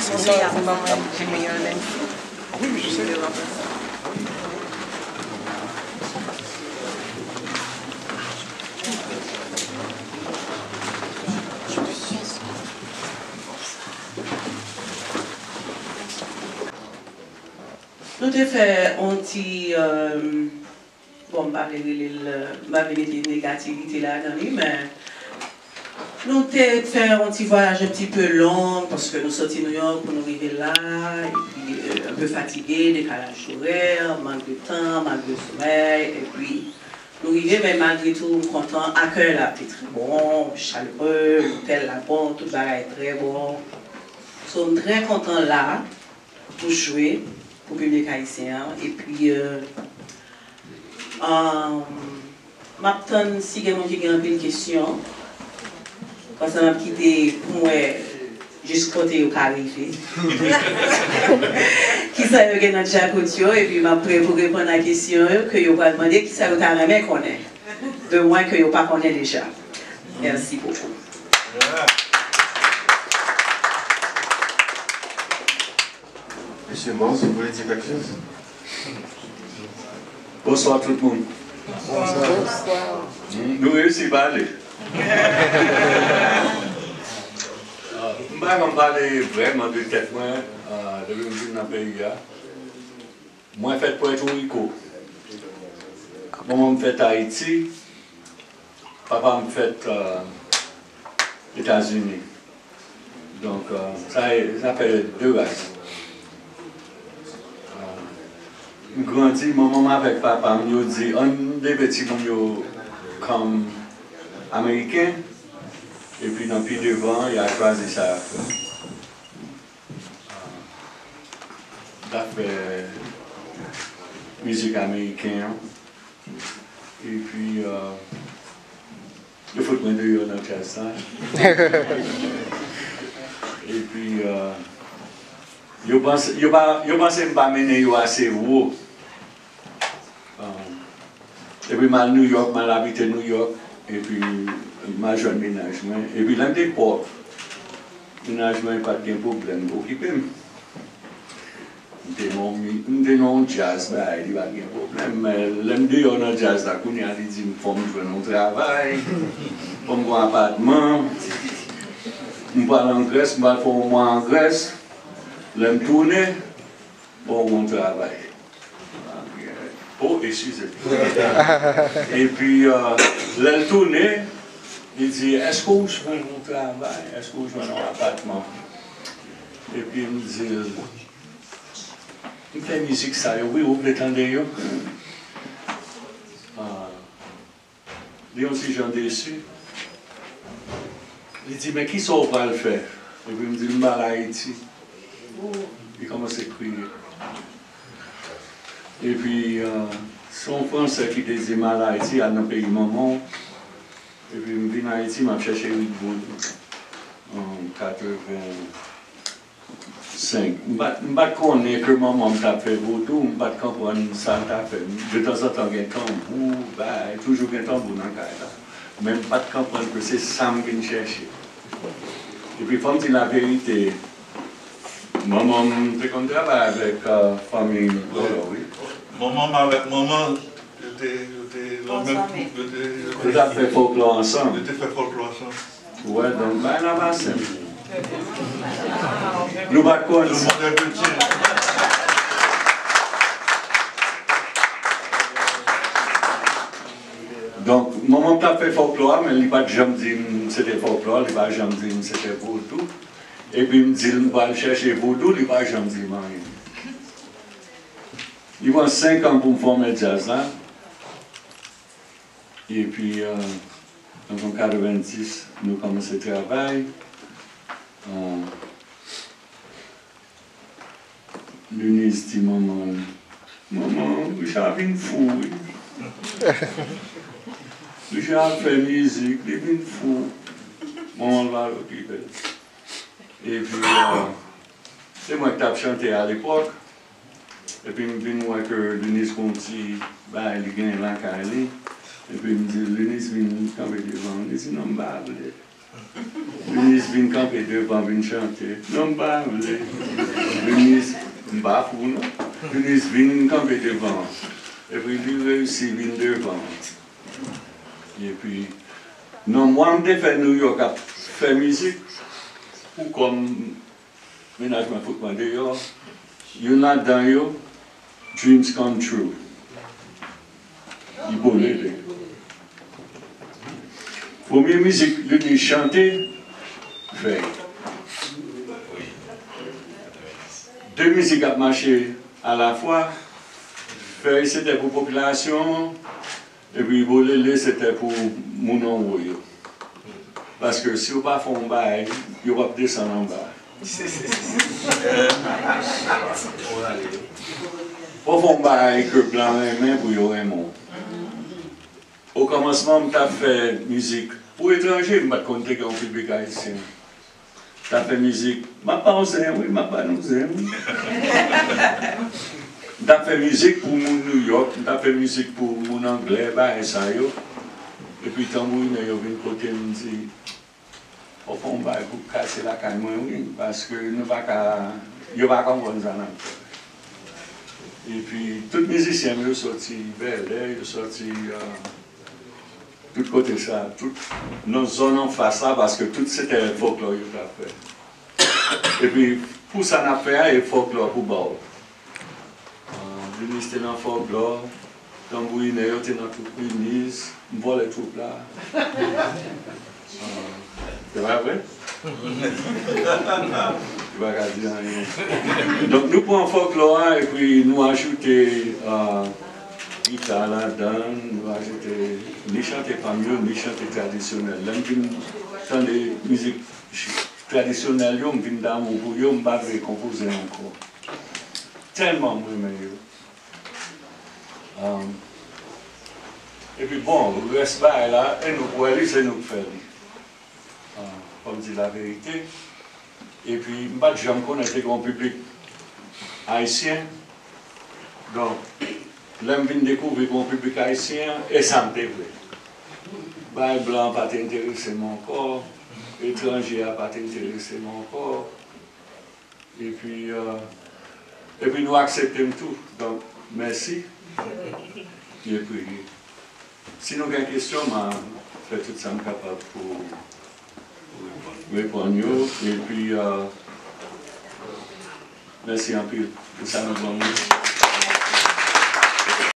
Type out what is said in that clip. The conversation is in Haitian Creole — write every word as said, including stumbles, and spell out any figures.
Son meyè pou ban mwen Jimmy Orlens. Nou te fè yon ti, euh, bon, m pa vle rele l, m pa vle mete negativite ladan li, men nou te fè yon ti vwayaj un petit peu long, paske nou soti New York pou nou rive la, epi, euh, un peu fatige, dekalaj orè, mank de tan, mank de somèy, epi nou rive, men malgre tou, m kontan, akèy la te trè bon, chalere, lotèl la bon, tout bagay trè bon. So, m trè kontan la pou jwe pou piblik ayisyen an. Epi, euh, um, m ap tann si gen moun ki gen anpil kesyon. Konsa m ap kite pou m wè jis kote yo ka rive. Kisa yo gen nan djakout yo, epi m ap prè pou reponn a kesyon yo ke yo pral mande, kisa yo ta renmen konnen de mwen ke yo pa konnen deja. Merci beaucoup. Monsieur Mons, vous voulez dire quelque chose? Bonswa tout moun. Bonswa. Nou reyisi pale. M pa janm pale vrèman de tèt mwen, ah, depi m vin nan peyi a. Mwen fèt Pwètoriko. Manman m fèt Ayiti. Papa m fèt, euh, Etazini. Donk, euh, sa, sa fè de ras. Euh, m grandi, manman m avèk papa m, yo di, ann leve timoun yo kòm Ameriken, epi nan pi devan, y a chwazi sa y ap fè. Zafè mizik ameriken an. Epi, euh, yo fout mwen deyò nan djaz la. Epi, euh, yo panse, yo pa, yo panse m pa mennen yo ase wo. Euh, epi m al New York, m al abite New York, epi m al jwenn mennaj mwen. Epi lè m te pòv, mennaj mwen pa t gen pwoblèm okipe m. M te nan yon mi-, m te nan yon djaz, bagay, li pa t gen pwoblèm. Men lè m deyò nan djaz la, kounye a li di m fò m jwenn yon travay, fò m gen yon apatman, m pral an Grès, m pral fè yon mwa an Grès. Lè m tounen, bon, yon travay. Oh, eskize. Epi, euh, lè l tounen, li di, èske w jwenn yon travay? Èske w jwenn yon apatman? Epi m di l, m fè mizik sa yo, wi, ou vle tande yo? Ah, li yon ti jan desi. Li di, men kisa w pral fè? Epi m di l, m pral Ayiti. Li kòmanse kriye. Epi, euh, se yon Fransè ki te di m al Ayiti, al nan peyi manman w. Epi m vin Ayiti, m ap chèche rit vodou. An katreven, senk. M pa t, m pa t konnen ke manman m t ap fè vodou, m pa t konprann sa l t ap fè. De tanzantan gen tanbou, bay, toujou gen tanbou nan kay la. Men m pa t konprann ke se sa m vin chèche. Epi fò m di laverite, manman m te konn travay avèk, euh, fanmi Lòlò, wi. Manman m avèk manman l, yo te, yo te nan menm twoup, yo te, yo te, yo t ap fè fòklò ansanm. Yo te fè fòklò ansanm. Ou wè, donk, bagay la pa senp. Nou pa t konn. Donk, manman m t ap fè fòklò a, men li pa t janm di m se te fòklò, li pa janm di m se te vodou. Epi m di l m pral chèche vodou, li pa janm di m anyen. Li pran senk an pou m fòme djaz la. Epi, euh, an katrevendis, nou kòmanse travay. Euh, Luniz di manman l, "Manman, Richard vin fou, wi. Richard ap fè mizik, li vin fou." Manman l pa t okipe l. Epi, euh, se mwen ki t ap chante alepòk. Epi m vin wè ke Luniz gon ti bagay li genyen lakay li. Epi m di, Luniz vin kanpe devan m. Li di, "Non, m pa vle." Eunice vin kanpe devan, vin chante. Non, m pa vle. Eunice, m pa fou, non. Eunice vin kanpe devan. Epi li reyisi vin devan. Epi, nan mwa m te fè New York ap fè mizik, pou kòm mennaj mwen fout mwen deyò, youn ladan yo, Dreams Come True. Ibolele. Premye mizik li te chante, Fèy. De mizik ap mache alafwa. Fèy se te pou popilasyon an, epi Ibolele se te pou moun anwo yo. Paske si w pa fè yon bagay, yo p ap desann anba. Fò w fè yon bagay ke blan renmen pou yo renmen w. Okòmansman, m t ap fè mizik pou etranje, m pa t konn te gen yon piblik ayisyen. M t ap fè mizik, m ap ba w zen, wi, m ap ba nou zen, wi. M t ap fè mizik pou moun New York, m t ap fè mizik pou moun anglè, bagay sa yo. Epi tanbourinè yo vin kote m, di, fò w fè yon bagay pou kase lakay mwen, wi, paske nou pa ka, yo pa konprann sa n ap fè. Epi tout mizisyen m yo soti Bèlè, yo soti, euh, tout kote sa, tout nan zòn anfas la, paske tout se te fòklò yo t ap fè. Epi pou sa n ap fè a, e fòklò pou ba w. Ah, Eunice te nan fòklò, tanbourinè yo te nan twoup Eunice, m vòlè twoup la. Ah, se pa vre? Yo pa ka di anyen. Donk, nou pran fòklò a epi nou ajoute, ah, gita ladan l, nou ajoute ni chante fanm yo, ni chante tradisyonèl. Lè m vin tande mizik tradisyonèl yo, m vin damou pou yo, m pa vle konpoze ankò. Tèlman m renmen yo. Um, epi bon, rès bagay la, e nou k wè li, se nou k fè li. Ah, fò m di laverite. Epi, m pa t janm konnen te gen yon piblik ayisyen. Donk, lè m vin dekouvri gen yon piblik ayisyen, e sa m te vle. Bagay blan pa te enterese m ankò, etranje a pa te enterese m ankò. Epi, euh, epi nou aksepte m tou. Donk, mèsi. Epi, si nou gen kesyon, m a fè tout sa m kapab pou reponn yo. Epi, euh, mèsi anpil pou sa nou ban mwen.